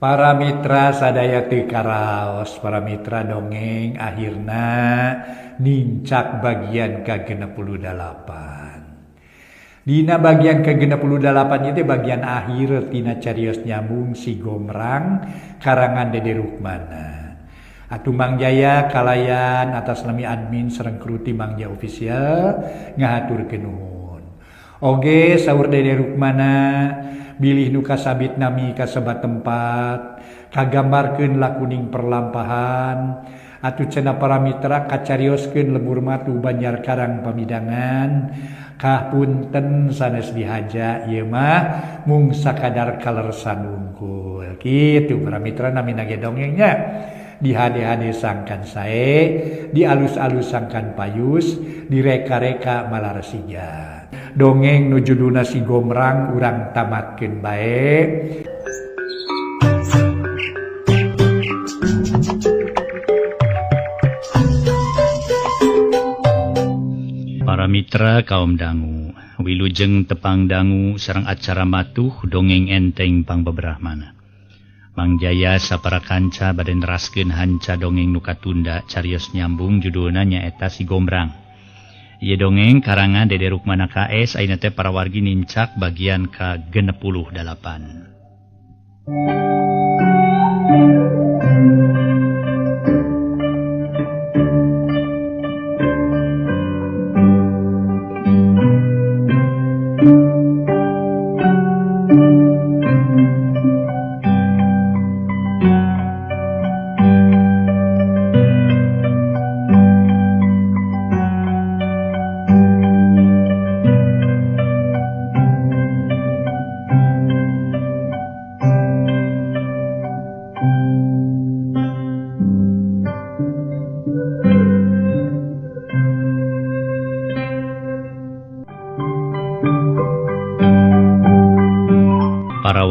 Para mitra sadaya teu karaos, para mitra dongeng akhirna nincak bagian ka-68. Dina bagian ka-68 itu bagian akhir tina carios nyambung si Gomrang karangan Dede Rukmana. Atuh Mang Jaya kalayan atas nami admin sareng kru ti Mang Jaya Official ngahaturkeun nuhun. Oge saur Dede Rukmana bilih nu kasabit nami kasebat tempat kagambarkeun lakuning perlampahan atuh cenah para mitra kacarioskeun lembur matu Banjar Karang Pamidangan kapunten sanes dihaja ieu mah mung sakadar kalersan wungkul. Kitu para mitra namina ge dongengnya dihade-hade sangkan sae, dialus-alus sangkan payus, direka-reka malaresiga. Dongeng nu judulna si Gomrang urang tamatkeun bae. Para mitra kaum dangu, wilujeng tepang dangu sareng acara matuh dongeng enteng pangbebrahmana. Mang Jaya sapara kanca bade neraskeun hanca dongeng nu katunda carios nyambung judulna nyaeta si Gomrang. Ieu dongeng karangan Dede Rukmana KS ayeuna teh para wargi nincak bagian ka-68.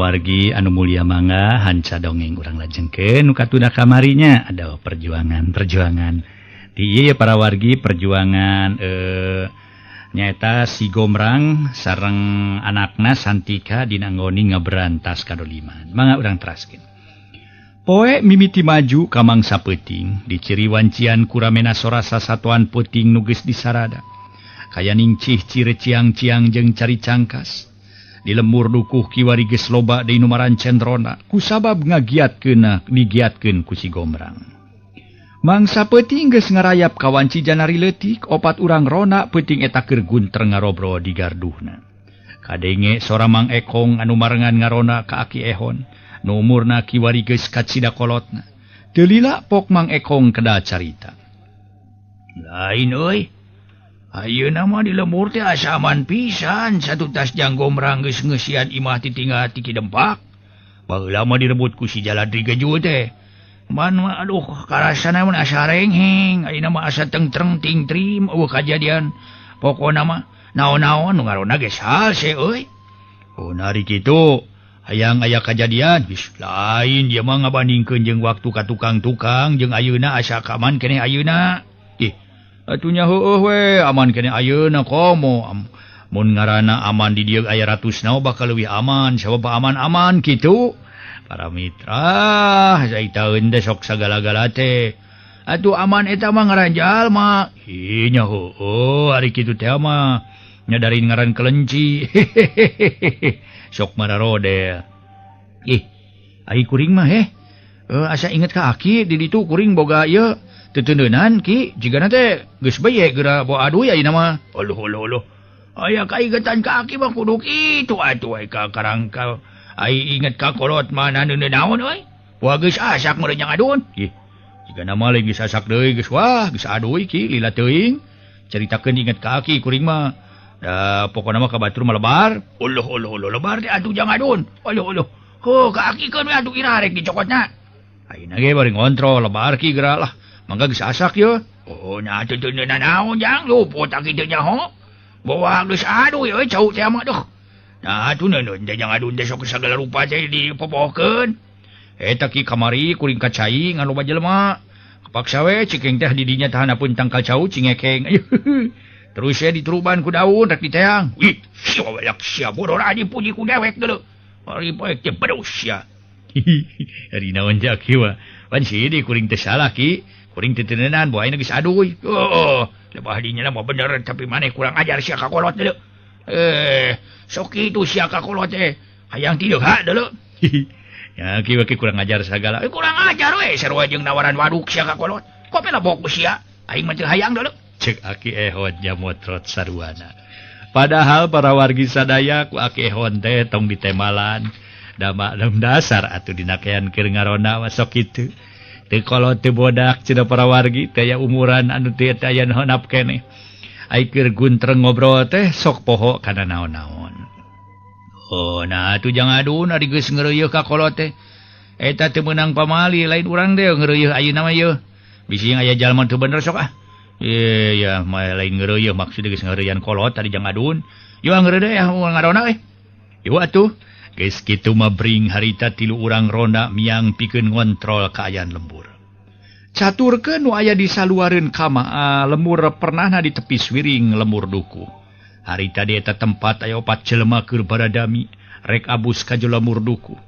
Wargi anu mulia mangga hanca dongeng urang lajengkeun nu katunda kamarinya ada perjuangan-perjuangan di ieu para wargi perjuangan nyaeta si Gomrang sareng anakna Santika dina nggoni ngaberantas kadoliman. Mangga urang teraskeun. Poe mimiti maju ka mangsa peuting diciri wancian kuramena sora sasatuan peuting nu geus disarada. Kaya ningcih cireciang-ciang jeung cari cangkas. Di lemur dukuh kiwari geus loba deui nu marancen rona kusabab ngagiatkeun digiatkeun ku si Gomrang. Mangsa peuting geus ngarayap ka wanci janari leutik opat urang rona peuting eta keur guntreng ngarobro di garduhna. Kadenge sora Mang Ekong anu marengan ngarona ka Aki Ehon nu umurna kiwari geus kacida kolotna. Teu lila pok Mang Ekong kedah carita. Lain euy. Ayeuna mah di lembur teh asa aman pisan satutas jang Gomrang geus ngeusian imah titinggal ti Ki Dempak. Baheula mah direbut ku si Jaladri Gejul teh. Man mah aduh karasana mun asa rengheng, ayeuna mah asa tengtreng tingtrim eueuh kajadian. Pokona mah naon-naon nu ngarona geus halse euy. Oh nari kitu hayang aya kajadian geus lain ieu mah ngabandingkeun jeung waktu ka tukang-tukang jeung ayeuna asa kaman keneh ayeuna. Atunya heueuh we aman keneh ayeuna komo mun ngaranna aman di dieu aya ratusna bakal leuwih aman sabab aman-aman kitu. Para mitra saitaeun teh sok sagala-gala teh atuh aman eta mah ngaran jalma. Hi nya heueuh ari kitu teh mah nyadarin ngaran kelenci. Sok mararode. Ih ai kuring mah heh asa inget ka aki di ditu kuring boga ieu teteneunan ki jigana teh geus bae geura bawa aduy ayeuna mah. Aluh aluh aluh. Aya kaigetan ka aki mah kudu kitu atuh ai ka karangkal. Ai inget ka kolot mah naneun naon euy. Wah geus asak meureun nya ngadun. Ih jigana mah lain geus asak deui geus wah geus aduy ki lila teuing. Caritakeun inget ka aki kuring mah. Da pokona mah ka batur mah lebar. Aluh aluh aluh lebar teh atuh jang adun. Aluh aluh. Heuh ka aki keun we atuh ira rek dicokotna. Ayeuna ge bari ngontrol lebar ki geura lah. Mangga geus asak ye. Oh nya teu naon jang luput aki teu nyaho. Bawa geus aduh euy cau teh mah duh. Nah atuh neundeun teh jang adun teh sok sagala rupa teh dipopohkeun. Eta ki kamari kuring ka cai ngan loba jelema. Kapaksa we cikeng teh di dinya tahanapeun tangkal cau cingekeng. Terus we dituruban ku daun rek diteang. Wih, sia balak sia bodor dipuji ku dewek deuleu. Ari poek teh bedus sia. Ari naon Jaki wa? Pan sidi kuring teu salah Ki. Kuring teu teuneunaan boh ayeuna geus aduy. Oh, lebah dinya mah bener tapi maneh kurang ajar sia ka kolot deuleu. Sok kitu sia ka kolot teh. Hayang ti deuk deuleu. Ya Ki we kurang ajar sagala. Kurang ajar we sarua jeung nawaran waduk sia ka kolot. Kopi lah bok sia. Aing mah teu hayang deuleu. Cek Aki Ehon nyamotrot saruana. Padahal para wargi sadaya ku Aki Ehon teh tong ditemalan. Da maklum dasar atuh dinakean keur ngaronda mah sok kitu. Teu kolot teu bodak cenah para wargi teh aya umuran anu teu aya honap keneh. Ai keur guntreng ngobrol teh sok poho kana naon-naon. Oh, nah atuh jang aduna di geus ngeureuyeuh ka kolot teh. Eta teu meunang pamali lain urang teh ngeureuyeuh ayeuna mah yeuh. Bisi aya jalma teu bener sok ah. Ye ya mah lain ngeureuyeuh maksud geus ngeureuyeuhan kolot tadi jang adun. Yo ngeureuyeuh ya ngarona euy. Yo atuh geus kitu mah bring harita tilu urang ronda miang pikeun ngontrol kaayaan lembur. Caturkeun nu aya di saluareun kama lemur pernahna di tepi swiring lemur duku. Harita di eta tempat aya opat jelema keur baradami rek abus ka lemur duku.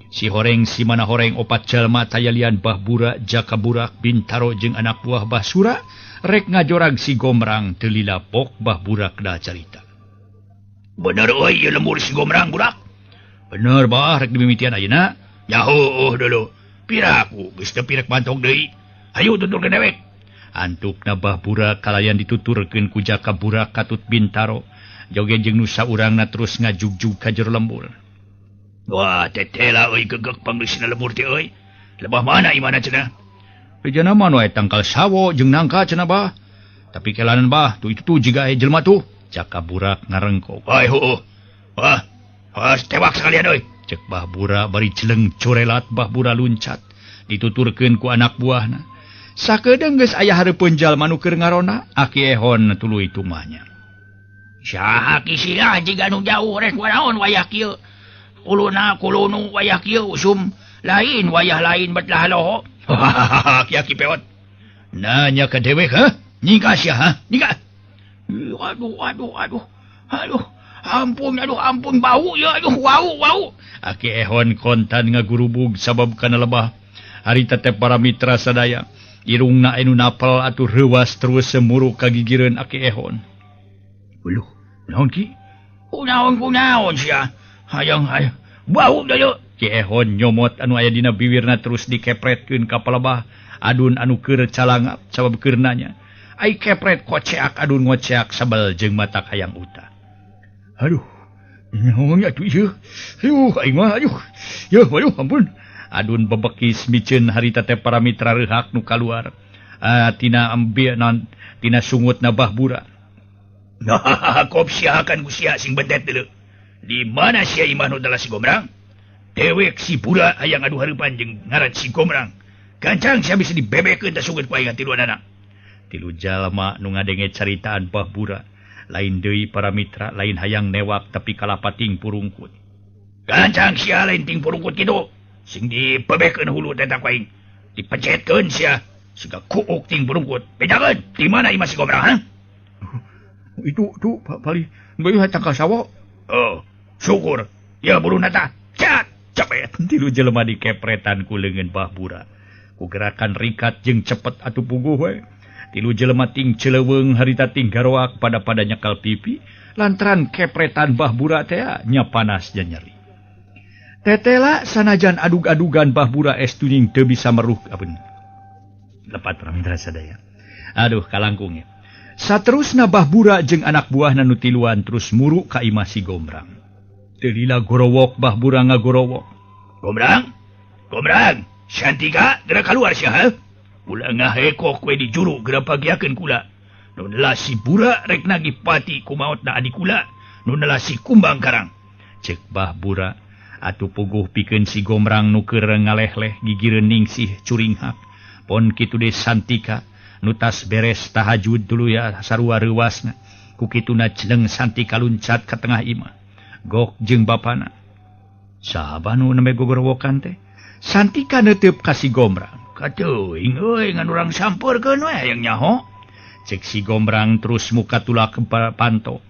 Si horeng si mana horeng opat jelema tayalian Bah Bura, Jaka Burak, Bintaro jeung anak buah Bah Sura rek ngajorag si Gomrang teu lila pok Bah Burak da carita. Bener euy ieu lemur si Gomrang burak. Bener bah rek dimimitian ayeuna. Ya heueuh deuleu. Piraku geus teu pirek bantong deui. Hayu tuturkeun dewek. Antukna Bah Burak kalayan dituturkeun ku Jaka Burak katut Bintaro. Joge jeung nu saurangna terus ngajugjug ka jero lembur. Wah, tetela euy gegek panggeusna lembur teh euy. Lebah mana imana cenah? Rejana mah nu aya tangkal sawo jeung nangka cenah bah. Tapi kelanan bah, tuh itu tuh jiga aya jelema tuh. Jaka Burak ngarengkok. Ai heueuh. Wah, has tewak sekalian euy. Cek Bah Bura bari celeng corelat Bah Bura luncat. Dituturkeun ku anak buahna. Sakedeung geus aya hareupeun jalma nu keur ngarona, Aki Ehon tuluy tumahnya. Saha ki sia jiga nu jauh rek wanaon wayah kieu. Kuluna kulunu wayah kieu usum lain wayah lain betlah loho. Aki aki peot. Nanya ka dewek ha? Nyingka sia ha? Nyingka. Aduh aduh aduh. Aduh, ampun aduh ampun bau ya aduh wau wau. Aki Ehon kontan ngagurubug sabab kana lebah. Harita teh para mitra sadaya. Irungna anu napel atuh reuwas terus semuruk kagigireun Aki Ehon. Uluh, naon ki? Kunaon kunaon sia? Hayang hayang bau deuleu. Ki Ehon nyomot anu aya dina biwirna terus dikepretkeun ka palebah. Adun anu keur calangap sabab keur nanya. Ai kepret koceak adun ngoceak sabel jeung mata hayang utah. Aduh, naon atuh ieu? Aduh, aing mah aduh. Yeuh, aduh ampun. Adun bebekis miceun harita teh para mitra reuhak nu kaluar. Tina ambe non tina sungutna Bah Bura. Nah, kop siakan ku sia sing bentet deuleu. Di mana sia imah nu dalah si Gomrang? Dewek si Bura hayang adu hareupan jeung ngaran si Gomrang. Gancang sia bisa dibebekeun teh sungut ku aing tiluanana. Tilu jalma nu ngadenge caritaan Bah Bura. Lain deui para mitra, lain hayang newak tapi kalapating purungkut. Gancang sia lain ting purungkut kitu. Sing dibebekeun hulu teh ku aing. Dipecetkeun sia siga kuuk ting purungkut. Bedakeun di mana imah si Gomrang ha? Itu tuh paling bayu tangkal sawo. Oh, syukur. Ya buruna tah. Cat, cepet. Tilu jelema dikepretan ku leungeun Bah Bura. Ku gerakan rikat jeung cepet atuh puguh we. Tilu jelema ting celeuweung harita ting garoak pada-pada nyekal pipi lantaran kepretan Bah Bura teh nya panas nya nyeri. Tetela sanajan adug-adugan Bah Bura estuning teu bisa meruh apeun. Lepat ramitra sadaya. Aduh kalangkung ya. Saterusna Bah Bura jeung anak buahna nu tiluan terus muru ka imah si Gomrang. Teu lila gorowok Bah Bura ngagorowok. Gomrang? Gomrang, Santika geura kaluar sia ha? Ulah ngahekok we di juru geura pagiakeun kula. Nu nelah si Bura rek nagih pati ku maotna adi kula, nu nelah si Kumbang Karang. Cek Bah Bura atuh puguh pikeun si Gomrang nu keur ngalehleh gigireun ningsih curinghak. Pon kitu deui Santika nu tas beres tahajud dulu ya sarua reuwasna. Ku kituna celeng Santika luncat ka tengah imah. Gok jeung bapana. Saha nu nembe gogorowokan teh? Santika neuteup ka si Gomrang. Kateuing euy ngan urang sampeurkeun we hayang nyaho. Cek si Gomrang terus muka tulak panto.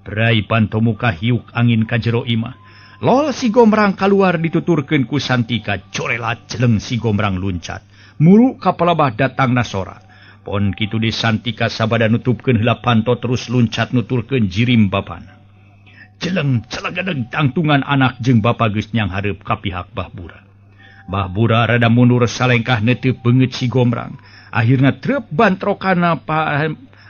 Berai panto muka hiuk angin ka jero imah. Lol si Gombrang kaluar dituturkeun ku Santika corela celeng si Gombrang luncat. Muru ka palabah datang nasora. Pon kitu di Santika sabada nutupkeun heula panto terus luncat nuturkeun jirim bapana. Celeng celegadeg tangtungan anak jeung bapa geus nyang hareup ka pihak Bah Bura. Bah Bura rada mundur salengkah neuteup beungeut si Gombrang. Akhirna treup bantrokana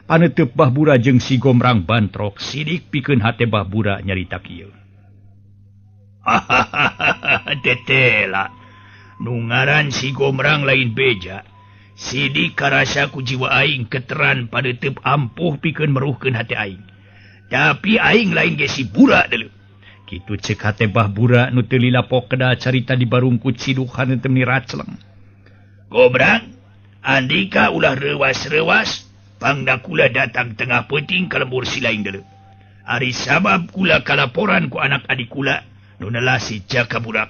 paneuteub Bah Bura jeung si Gombrang bantrok sidik pikeun hate Bah Bura nyarita kieu. Hahaha tetela nu ngaran si Gombrang lain beja. Sidik karasa ku jiwa aing keteran paneuteub ampuh pikeun meruhkeun hate aing. Tapi aing lain ge si Bura deuleu. Kitu ceuk hate Bah Bura nu teu lila pokeda carita di barungkut siduhan teu meni racleng. Gombrang, andika ulah reuwas-reuwas, pangna kula datang tengah peuting ka lembur si lain deuleu. Ari sabab kula kalaporan ku anak adik kula nu nelasi Jaka Burak.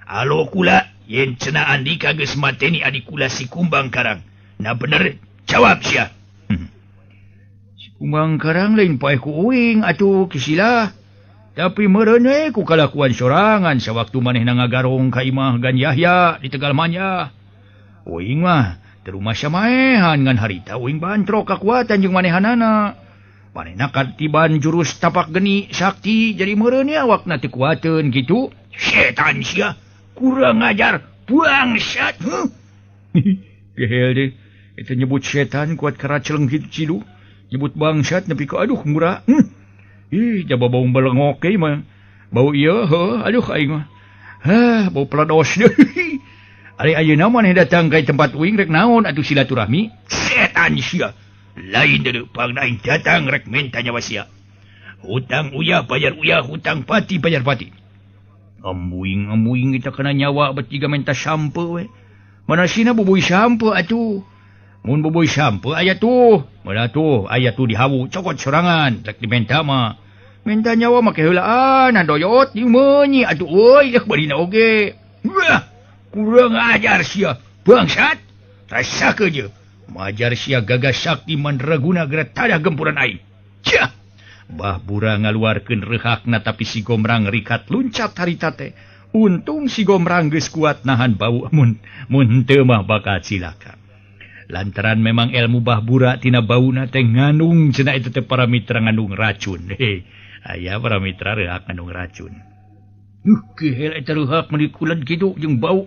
Alo kula yen cenah andika geus mateni adik kula si Kumbang Karang. Nah bener jawab sia. Si Kumbang Karang lain paeh ku uing atuh kisilah. Tapi meureun we ku kalakuan sorangan sawaktu manehna ngagarong ka imah Gan Yahya di Tegal Manyah. Uing mah teu rumasa maehan ngan harita uing bantrok kakuatan jeung manehanana. Manehna katiban jurus tapak geni sakti jadi meureun awakna teu kuateun kitu. Setan sia, kurang ajar, bangsat. Heuh. Gehel deh, itu nyebut setan kuat karaceleng kitu cilu. Nyebut bangsat nepi ka aduh murah. Ih, jaba bau belengok ge mah. Bau ieu heuh, aduh aing mah. Hah, bau pelados deui. Ari ayeuna maneh datang ka tempat uing rek naon atuh silaturahmi? Setan sia. Lain deuleu pangna aing datang rek menta nyawa sia. Hutang uyah bayar uyah, hutang pati bayar pati. Ambuing-ambuing kita kena nyawa bertiga menta sampe we. Mana sina bubui sampe atuh. Mun bubui sampe aya tuh. Mana tuh aya tuh dihawu cokot sorangan rek dimenta mah. Menta nyawa make heulaan doyot dimeunyi atuh euy rek barina oge. Wah, kurang ajar sia, bangsat. Rasakeun je. Majar sia gagas sakti mandraguna geura tadah gempuran aing. Cah. Bah Bura ngaluarkeun reuhakna tapi si Gombrang rikat luncat harita teh. Untung si Gombrang geus kuat nahan bau mun henteu mah bakal cilaka. Lantaran memang ilmu Bah Bura tina bauna teh ngandung cenah itu teh para mitra ngandung racun. Heh, aya para mitra reuhak ngandung racun. Gehel eta reuhak meuni kulen kitu jeung bau.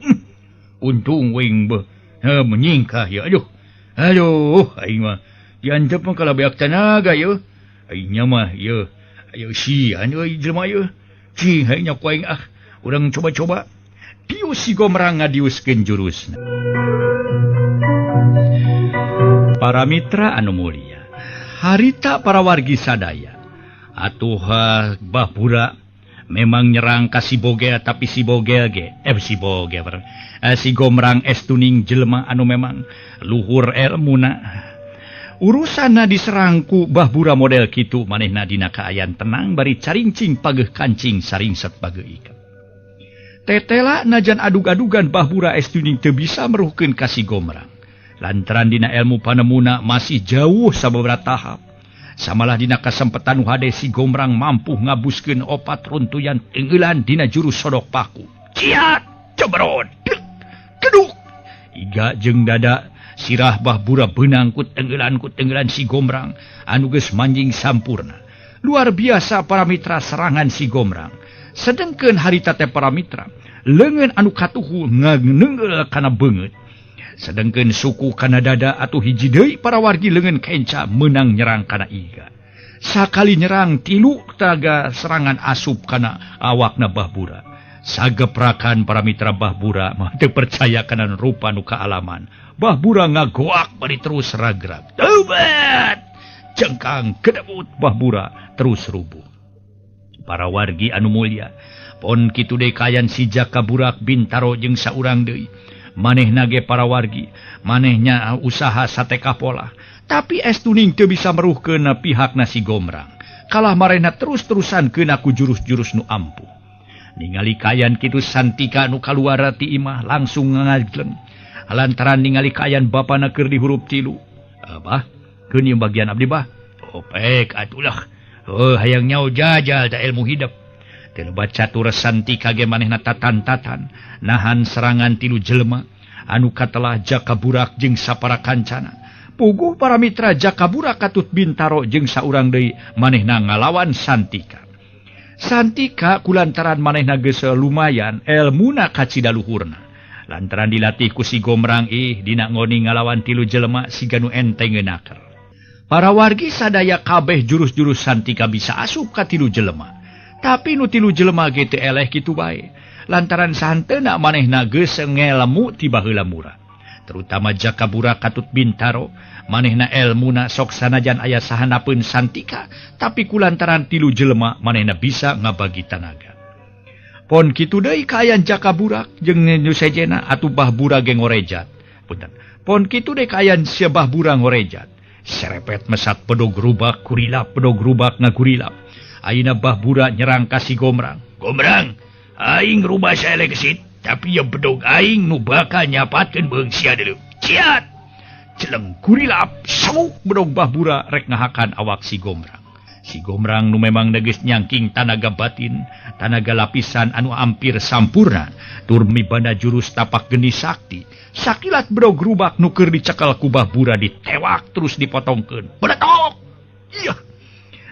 Untung wing beuh menyingkah ya. Aduh. Aduh, aing mah diantep mah kalabeak tanaga yeuh. Aing mah yeuh. Ayo sian euy jelema yeuh. Cing aing nya ku aing ah. Urang coba-coba. Dius si Gombrang ngadiuskeun jurusna. Para mitra anu mulia, harita para wargi sadaya. Atuh Bah Bura memang nyerang ka si Bogel tapi si Bogel ge si Bogel si Gombrang estuning jelema anu memang luhur elmuna. Urusanna diserang ku Bah Bura model kitu manehna dina kaayaan tenang bari carincing pageuh kancing saringset pageuh ikan. Tetela najan adug-adugan Bah Bura estuning teu bisa meruhkeun ka si Gombrang. Lantaran dina ilmu panemuna masih jauh sababaraha tahap. Samalah dina kasempetan nu hade si Gombrang mampu ngabuskeun opat runtuyan tenggelan dina jurus sodok paku. Ciat, cebrot, keduk. Iga jeung dada sirah Bah Bura beunang ku tenggelan si Gombrang anu geus manjing sampurna. Luar biasa para mitra serangan si Gombrang. Sedengkeun harita teh para mitra, leungeun anu katuhu ngeungeul kana beungeut. Sedengkeun suku kana dada atuh hiji deui para wargi leungeun kenca meunang nyerang kana iga. Sakali nyerang tilu taga serangan asup kana awakna Bah Bura. Sageprakan para mitra Bah Bura mah teu percaya kana rupa nu kaalaman. Bah Bura ngagoak bari terus ragrag. Teubat! Cengkang kedebut Bah Bura terus rubuh. Para wargi anu mulia, pon kitu deui kayan si Jaka Burak Bintaro jeung saurang deui. Manehna ge para wargi, manehnya usaha sate kapolah. Tapi estuning teu bisa meruhkeun pihakna si Gombrang. Kalah marehna terus-terusan keuna ku jurus-jurus nu ampuh. Ningali kayan kitu Santika nu kaluar ti imah langsung ngajleng. Lantaran ningali kayan bapana keur dihurup tilu. Abah, keun ieu bagian abdi bah. Opek atulah. Heuh hayang nyaho jajal da ilmu hidup. Teu loba catur Santika ge manehna tatan-tatan nahan serangan tilu jelema anu katelah Jaka Burak jeung sapara kancana. Puguh para mitra Jaka Burak katut Bintaro jeung saurang deui manehna ngalawan Santika. Santika kulantaran manehna geus lumayan elmuna kacida luhurna. Lantaran dilatih ku si Gomrang ih dina ngoni ngalawan tilu jelema siga nu enteng ngeunaker. Para wargi sadaya kabeh jurus-jurus Santika bisa asup ka tilu jelema. Tapi nu tilu jelema ge teu eleh kitu bae. Lantaran sahanteuna manehna geus ngelmu ti baheula murah. Terutama Jaka Burak katut Bintaro manehna elmuna sok sanajan aya sahanapeun Santika, tapi kulantaran tilu jelema manehna bisa ngabagi tanaga. Pon kitu deui kaayaan Jaka Burak jeung nu sejena atuh Bah Bura ge ngorejat. Punten. Pon kitu deui kaayaan si Bah Bura ngorejat. Serepet mesat bedog rubak kurilap bedog rubak ngagurilap. Ayeuna Bah Bura nyerang ka si Gomrang. Gomrang, aing rubah saeleh gesit, tapi ya bedog aing nu bakal nyapatkeun beung sia deuleu. Ciat! Celeng kurilap, sauk bedog Bah Bura rek ngahakan awak si Gomrang. Si Gomrang nu memang geus nyangking tanaga batin, tanaga lapisan anu hampir sampurna, tur mibanda jurus tapak geni sakti. Sakilat bedog rubak nu keur dicekal ku Bah Bura ditewak terus dipotongkeun. Beletok! Iya.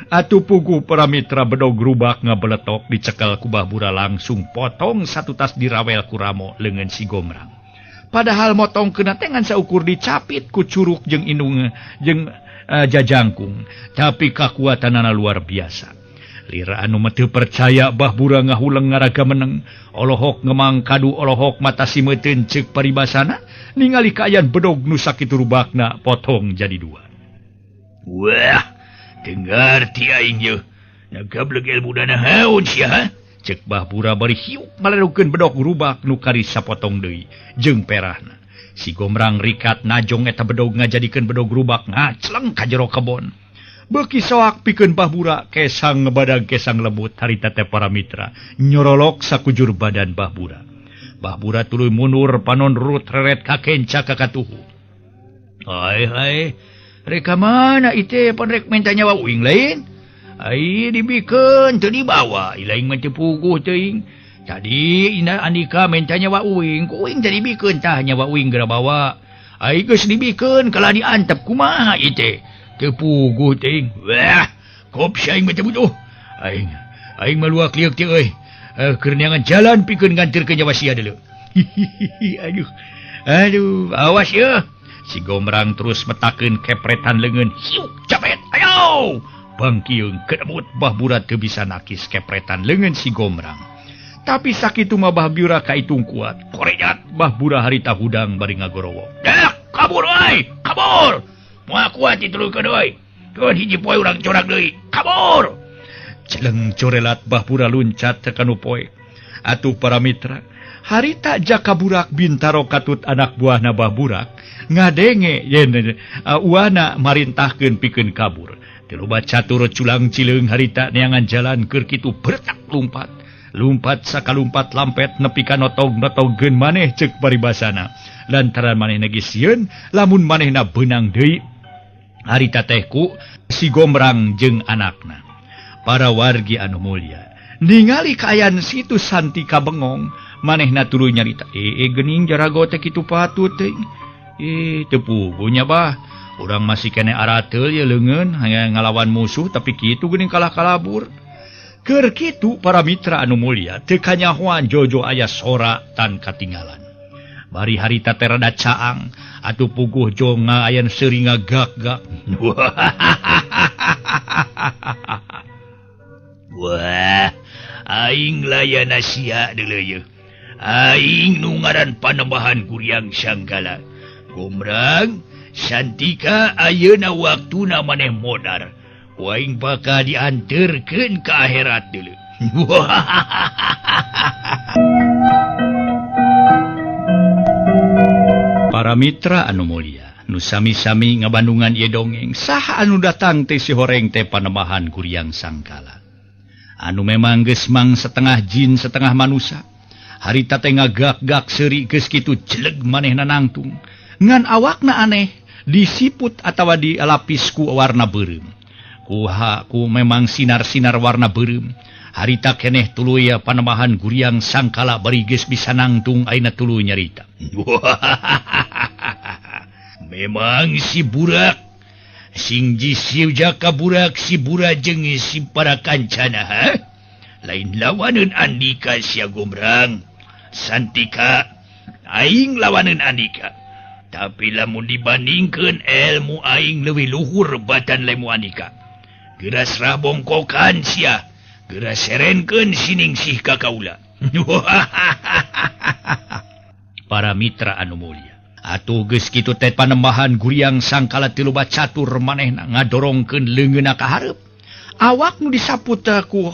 Atuh puguh para mitra bedog rubak ngabeletok dicekal ku Bah Bura langsung potong satu tas dirawel ku ramo leungeun si Gomrang. Padahal motong kena teh ngan saukur dicapit ku curuk jeung indung jeung jajangkung, tapi kakuatanana luar biasa. Lira anu mah teu percaya Bah Bura ngahuleng ngaraga meneng, olohok ngemang kadu olohok mata simeuteun ceuk paribasana, ningali kaayaan bedog nu sakitu rubakna potong jadi dua. Wah, teu ngarti aing yeuh. Nagableg ilmu dana haun sia ha? Ceuk Bah Bura bari hiuk malerukeun bedog rubak nu kari sapotong deui jeung perahna. Si Gomrang rikat najong eta bedog ngajadikeun bedog rubak ngacleng ka jero kebon. Beuki soak pikeun Bah Bura kesang ngebadag kesang lembut harita teh para mitra nyorolok sakujur badan Bah Bura. Bah Bura tuluy mundur panon rut reret ka kenca ka katuhu. Hai hai, rek ka mana ieu pan rek minta nyawa uing lain? Ai dibikeun teu dibawa, lain mah teu puguh teuing. Tadi ina Andika minta nyawa uing, ku uing teu dibikeun tah nyawa uing geura bawa. Ai geus dibikeun kalah diantep kumaha ieu teh? Teu puguh teuing. Wah, kop sia aing mah teu butuh. Aing aing mah luak lieuk teh euy. Keur neangan jalan pikeun nganterkeun nyawa sia deuleu. Aduh. Aduh, awas yeuh. Si Gomrang terus metakeun kepretan leungeun. Hiuk capet. Ayo. Bangkiung kedebut Bah Bura teu bisa nakis kepretan leungeun si Gomrang. Tapi sakitu mah Bah Bura kaitung kuat. Korejat Bah Bura harita hudang bari ngagorowok. Dak, kabur euy, kabur. Moal kuat ditelukeun euy. Keun hiji poe urang corak deui. Kabur. Celeng corelat Bah Bura luncat ka nu poe. Atuh para mitra, harita Jaka Burak Bintaro katut anak buahna Bah Burak ngadenge yen uana marintahkeun pikeun kabur. Teu loba catur culang cileung harita neangan jalan keur kitu bertak lumpat. Lumpat sakalumpat lampet nepi ka notog-notogkeun maneh ceuk paribasana. Lantaran manehna geus sieun lamun manehna beunang deui harita teh ku si Gomrang jeung anakna. Para wargi anu mulia, ningali kaayaan situ Santika bengong, manehna tuluy nyarita, geuning jarago teh kitu patut teh. Teu puguh nya bah. Urang masih kene arateul ye leungeun hanya ngalawan musuh tapi kitu geuning kalah kalabur. Keur kitu para mitra anu mulia teu kanyahoan jojo aya sora tan katinggalan. Bari harita teh rada caang atuh puguh jo ngaayan seuri ngagak-gak. Wah, aing layana sia deuleu yeuh. Aing nu ngaran Panembahan Kuryang Sanggala. Gomrang Santika ayeuna waktuna maneh modar. Ku aing bakal dianterkeun ka akhirat deuleu. Para mitra anu mulia, nu sami-sami ngabandungan ieu dongeng, saha anu datang teh si horeng teh Panembahan Kuryang Sangkala. Anu memang geus mang setengah jin setengah manusia. Harita teh ngagak-gak seuri geus kitu jeleg manehna nangtung. Ngan awakna aneh disiput atawa dilapis ku warna beureum. Kuha ku memang sinar-sinar warna beureum. Harita keneh tuluy Panembahan Guriang Sangkala bari geus bisa nangtung ayeuna tuluy nyarita. Memang si burak sing si jaka burak si burak jeung si para kancana ha? Lain lawaneun Andika sia Gombrang Santika aing lawaneun Andika tapi lamun dibandingkeun ilmu aing leuwih luhur batan lemu Andika. Geura rabongkokan sia, geura serenkeun siningsih ka kaula. Para mitra anu mulia, atuh geus kitu teh Panembahan Guriang Sangkala teu loba catur manehna ngadorongkeun leungeunna ka hareup. Awak nu disaput ku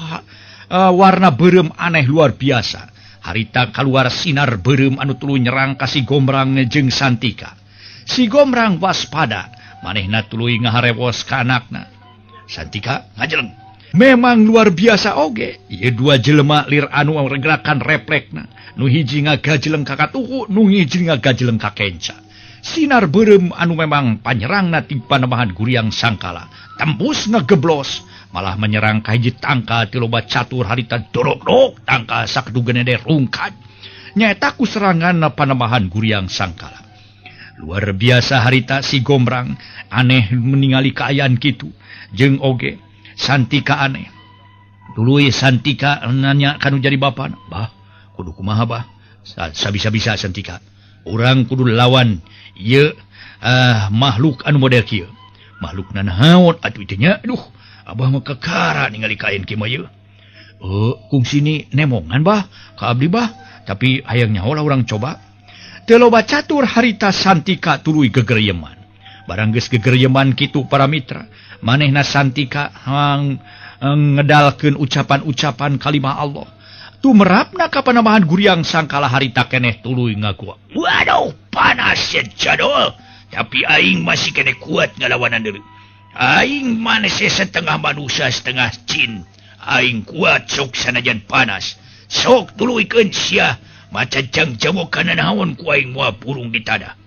warna beureum aneh luar biasa. Harita kaluar sinar beureum anu tuluy nyerang ka si Gombrang jeung Santika. Si Gombrang waspada, manehna tuluy ngaharewos ka anakna. Santika ngajeleng. Memang luar biasa oge. Ieu dua jelema lir anu gerakan refleksna. Nu hiji ngagajeleng ka katuhu, nu hiji ngagajeleng ka kenca. Sinar beureum anu memang panyerangna ti Panembahan Guriang Sangkala tembus ngegeblos, malah menyerang ka hiji tangkal ti loba catur harita dorok-dorok tangkal sakedugene de rungkad. Nyaeta ku serangan Panembahan Guriang Sangkala. Luar biasa harita si Gombrang aneh meningali kaayaan kitu jeung oge Santika aneh. Tuluy Santika nanya kanu jadi bapana, "Bah, kudu kumaha bah?" Sabisa-bisa Santika. Urang kudu lawan ieu makhluk anu model kieu. Makhluk nanaon atuh teh nya? Aduh, abah mah kakara ningali kain kieu mah ieu. Kungsini nemongan bah ka abdi bah, tapi hayang nyaho lah urang coba. Teu loba catur harita Santika tuluy gegeryeman. Barang geus gegeryeman kitu para mitra, manehna Santika hang ngedalkeun ucapan-ucapan kalimah Allah. Tumerapna ka Panembahan Guriang Sangkala harita keneh tuluy ngaku. Waduh, panas jadol. Tapi aing masih keneh kuat ngalawanan deui. Aing manusia setengah manusia setengah jin. Aing kuat sok sanajan panas. Sok tuluykeun sia maca jangjawokan naon ku aing moal purung di tanah.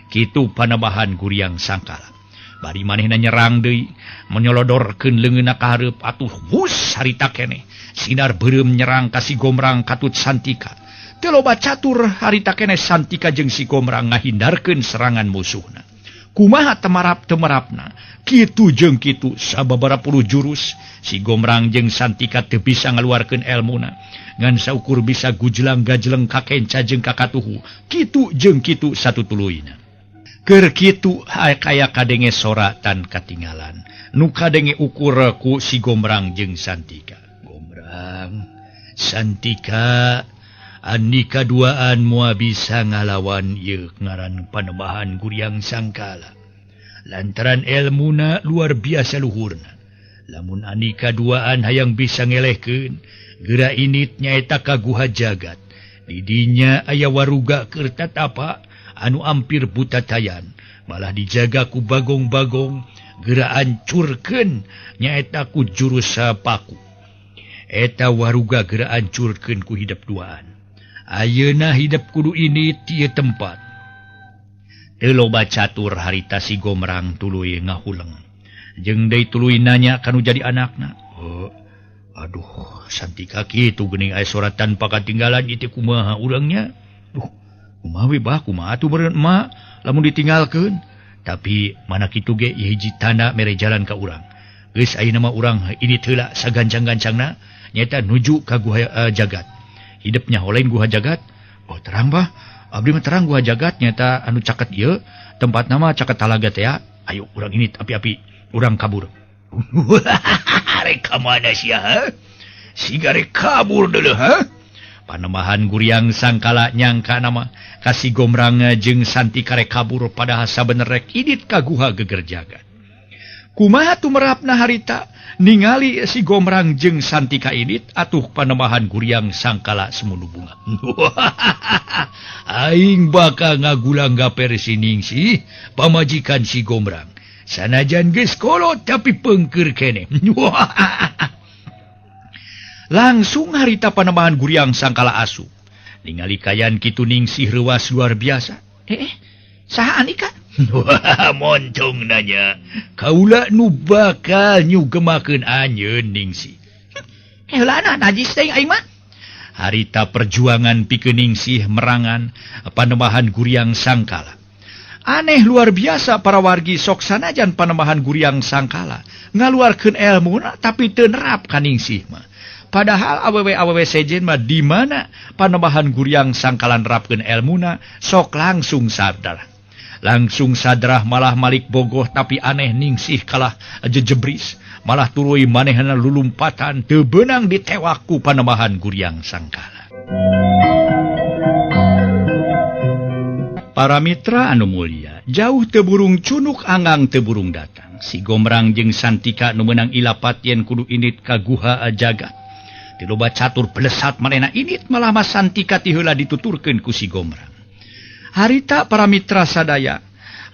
Kitu Panembahan Guriang Sangkala. Bari manehna nyerang deui, menyolodorkeun leungeunna ka hareup atuh hus harita keneh. Sinar beureum nyerang ka si Gombrang katut Santika. Teu loba catur harita keneh Santika jeung si Gombrang ngahindarkeun serangan musuhna. Kumaha temarap-temarapna, kitu jeung kitu sababaraha puluh jurus si Gombrang jeung Santika teu bisa ngaluarkeun elmuna. Ngan saukur bisa gujlang gajleng ka kenca jeung ka katuhu. Kitu jeung kitu satutuluyna. Keur kitu kaya kadenge sora tan katinggalan. Nu kadenge ukur ku si Gombrang jeung Santika. Gombrang, Santika, Andika duaan moal bisa ngalawan ieu ngaran Panembahan Guriang Sangkala. Lantaran elmuna luar biasa luhurna. Lamun Andika duaan hayang bisa ngelehkeun, geura init nyaeta ka guha jagat. Di dinya aya waruga keur tatapa anu ampir buta tayan, malah dijaga ku bagong-bagong, geura ancurkeun nyaeta ku jurus paku. Eta waruga geura ancurkeun ku hidep duaan. Ayeuna hidep kudu ini ti tempat. Teu loba catur harita si Gombrang tuluy ngahuleng. Jeung deui tuluy nanya kanu jadi anakna. Oh, aduh, Santika kitu geuning aya sora tanpa katinggalan ieu teh kumaha urangnya? Duh, kumaha we bah, kumaha atuh beureun emak lamun ditinggalkeun. Tapi mana kitu ge ieu hiji tanda mere jalan ka urang. Geus ayeuna mah urang ini heula sagancang-gancangna nyaeta nuju ka guha jagat. Hidupnya lain guha jagat. Oh terang bah, abdi mah terang guha jagat nyaeta anu caket ieu tempat nama caket talaga teh ya. Ayo urang ini api-api urang kabur. Rek ka mana sia ha? Siga rek kabur deuleu ha? Panembahan Guriang Sangkala nyangka nama ka si Gombrang jeung Santika rek kabur padahal sabener rek idit ka guha geger jagat. Kumaha tumerapna harita ningali si Gombrang jeung Santika init atuh Panembahan Guriang Sangkala semunu bunga. Aing bakal ngagulang gaper siningsih pamajikan si Gombrang. Sanajan geus kolot tapi pengker keneh. Langsung harita Panembahan Guriang Sangkala asup. Ningali kayan kitu ningsih reuas luar biasa. Saha Andika? Wah, moncong nanya. Kaula nu bakal nyugemakeun anjeun ningsih. Heulana najis teh aing mah. Harita perjuangan pikeun Ningsih merangan Panembahan Guriang Sangkala. Aneh luar biasa para wargi sok sanajan Panembahan Guriang Sangkala ngaluarkeun elmuna tapi teu nerap ka Ningsih mah. Padahal awewe-awewe sejen mah di mana Panembahan Guriang Sangkala nerapkeun elmuna sok langsung sadar. Langsung sadrah malah malik bogoh tapi aneh Ningsih kalah jejebris. Malah tuluy manehna lulumpatan teu beunang ditewak ku Panembahan Guriang Sangkala. Para mitra anu mulia, jauh teu burung cunuk anggang teu burung datang. Si Gomrang jeung Santika nu meunang ilapat yen kudu indit ka guha jagat. Teu loba catur pelesat manehna indit malah mah Santika ti heula dituturkeun ku si Gomrang. Harita para mitra sadaya,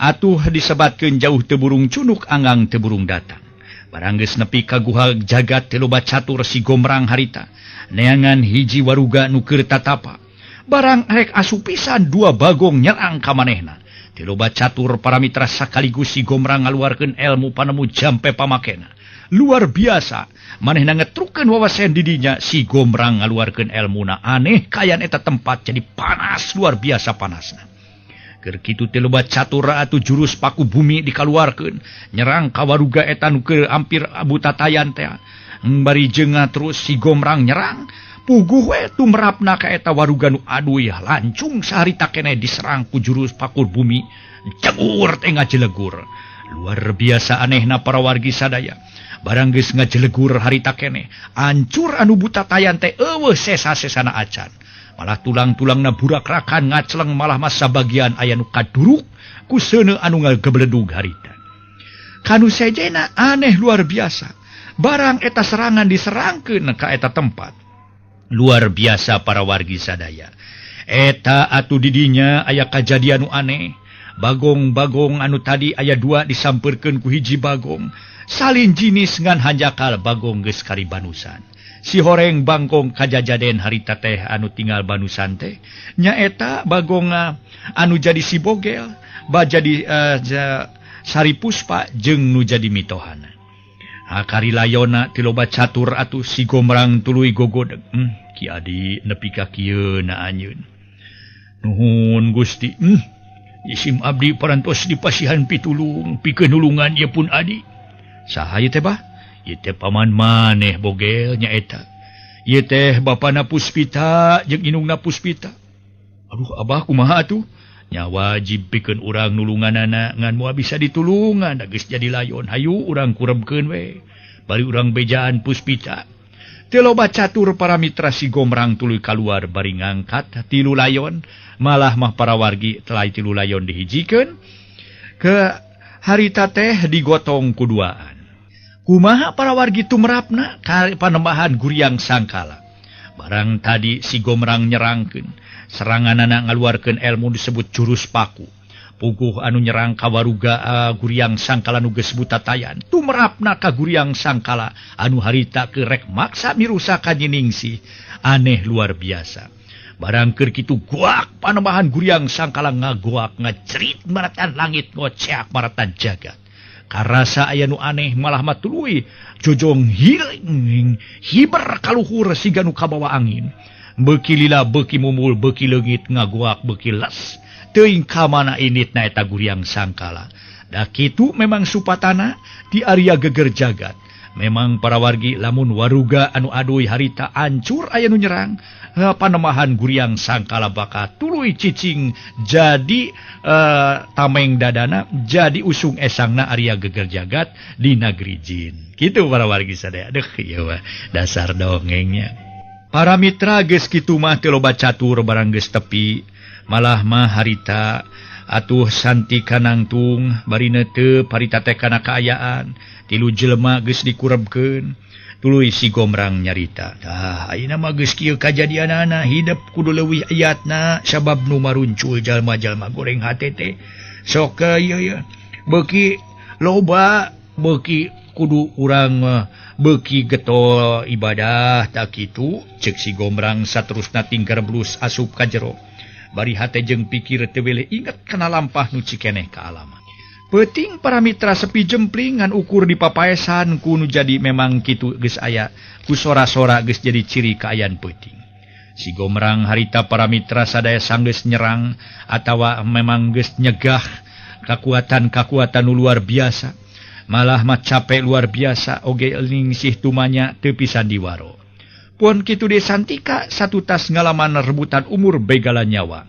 atuh disebatkeun jauh teu burung cunuk anggang teu burung datang. Barang geus nepi ka guha jagat teu loba catur si Gomrang harita neangan hiji waruga nu keur tatapa. Barang rek asup pisan dua bagong nyerang ka manehna. Teu loba catur para mitra sakaligus si Gomrang ngaluarkeun elmu panemu jampe pamakena. Luar biasa manehna ngetrukeun wawasan didinya si Gomrang ngaluarkeun elmuna aneh kayan eta tempat jadi panas luar biasa panasna. Keur kitu teh loba catur atuh jurus paku bumi dikaluarkeun nyerang ka waruga eta nu keur hampir butatayan teh. Bari jeungah terus si Gomrang nyerang puguh we tumrapna ka eta waruga nu aduh lancung saharita keneh diserang ku jurus paku bumi jegur teh ngajelegur. Luar biasa anehna para wargi sadaya. Barang geus ngajelegur harita keneh ancur anu butatayan teh eueuh sesa-sesana acan. Malah tulang-tulangna burakrakan ngacleng malah masa bagian aya nu kaduruk ku seuneu anu ngagebledug harita. Kanu sejena aneh luar biasa. Barang eta serangan diserangkeun ka eta tempat. Luar biasa para wargi sadaya. Eta atuh didinya aya kajadian nu aneh. Bagong-bagong anu tadi aya dua disampeurkeun ku hiji bagong. Salin jinis ngan hanjakal bagong geus karibanusan. Si horeng bangkong kajajaden harita teh anu tinggal banusan teh nyaeta bagong anu jadi si Bogel ba jadi Sari Puspa jeung nu jadi mitohana. Akari layona ti loba catur atuh si Gomrang tuluy gogodeg. Ki Adi nepi ka kieu na anjeun. Nuhun Gusti. Isim abdi parantos dipasihan pitulung pikeun nulungan ieu pun Adi. Saha ieu teh bah? Ieu teh paman maneh Bogel nyaeta. Ieu teh bapana Puspita jeung indungna Puspita. Aduh abah kumaha atuh? Nya wajib pikeun urang nulunganana ngan moal bisa ditulungan da geus jadi layon. Hayu urang kurebkeun we. Bari urang bejaan Puspita. Teu loba catur para mitra si Gomrang tuluy kaluar bari ngangkat tilu layon. Malah mah para wargi telah tilu layon dihijikeun ke harita teh digotong kuduaan. Kumaha para wargi tumrapna ka Panembahan Guriang Sangkala. Barang tadi si Gomrang nyerangkeun, seranganana ngaluarkeun elmu disebut jurus paku. Puguh anu nyerang ka waruga Guriang Sangkala nu geus butatayan, tumrapna ka Guriang Sangkala anu harita keur rek maksa mirusak ka Nyi Ningsih. Aneh luar biasa. Barang keur kitu goak Panembahan Guriang Sangkala ngagoak ngacerit maratan langit ngoceak maratan jagat. Karasa aya nu aneh malah mah tuluy jojong hiling hiber kaluhur siga nu kabawa angin. Beuki lila beuki mumul beuki leungit ngagoak beuki les. Teuing ka mana initna eta Guriang Sangkala. Da kitu memang supatana di area geger jagat. Memang para wargi lamun waruga anu aduy harita ancur aya nu nyerang, Panembahan Guriang Sangkala bakal tuluy cicing jadi tameng dadana jadi usung esangna area geger jagat di negeri jin. Kitu para wargi sadaya. Deuh ieu mah dasar dongengnya. Para mitra geus kitu mah teu loba catur barang geus tepi. Malah mah harita atuh Santika nangtung bari neuteup harita teh kana kaayaan tilu jelema geus dikurebkeun. Tuluy si Gomrang nyarita, "Tah, ayeuna mah geus kieu kajadianana, hidep kudu leuwih ayatna sabab nu maruncul jalma-jalma goreng hate teh. Sok ieu ieu beuki loba beuki kudu urang beuki getol ibadah tak kitu." Ceuk si Gomrang saterusna tingkar blus asup ka jero. Bari hate jeung pikir teu weleh inget kana lampah nu cikeneh ka alaman. Peuting para mitra sepi jempling ngan ukur di papaesan ku nu jadi memang kitu geus aya ku sora-sora geus jadi ciri kaayaan peuting. Si Gomrang harita para mitra sadaya sanggeus nyerang atawa memang geus nyegah kakuatan-kakuatan nu luar biasa. Malah mah capek luar biasa oge ningsih tumanya teu pisan diwaro. Pun kitu deui Santika satutas ngalaman rebutan umur begala nyawa.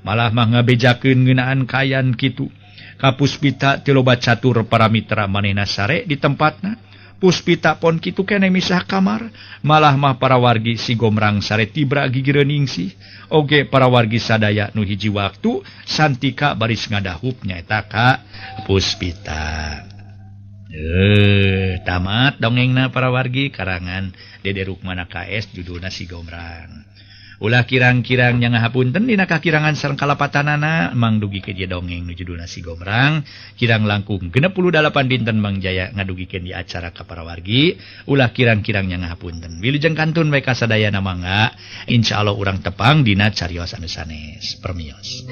Malah mah ngabejakeun ngeunaan kaayaan kitu. Ka Puspita teu loba catur para mitra manehna sare di tempatna. Puspita pon kitu keneh misah kamar. Malah mah para wargi si Gomrang sare tibra gigireun ningsih. Oge para wargi sadaya nu hiji waktu Santika baris ngadahup nyaeta ka Puspita. Tamat dongengna para wargi karangan Dede Rukmana KS judulna Si Gomrang. Ulah kirang-kirang nya ngahapunten dina kakirangan sareng kalapatanana mang dugi ke dongeng nu judulna Si Gomrang kirang langkung 68 dinten Mang Jaya ngadugikeun di acara ka para wargi. Ulah kirang-kirang nya ngahapunten. Wilujeng kantun we ka sadayana mangga. Insyaallah urang tepang dina carios anu sanes. Permios.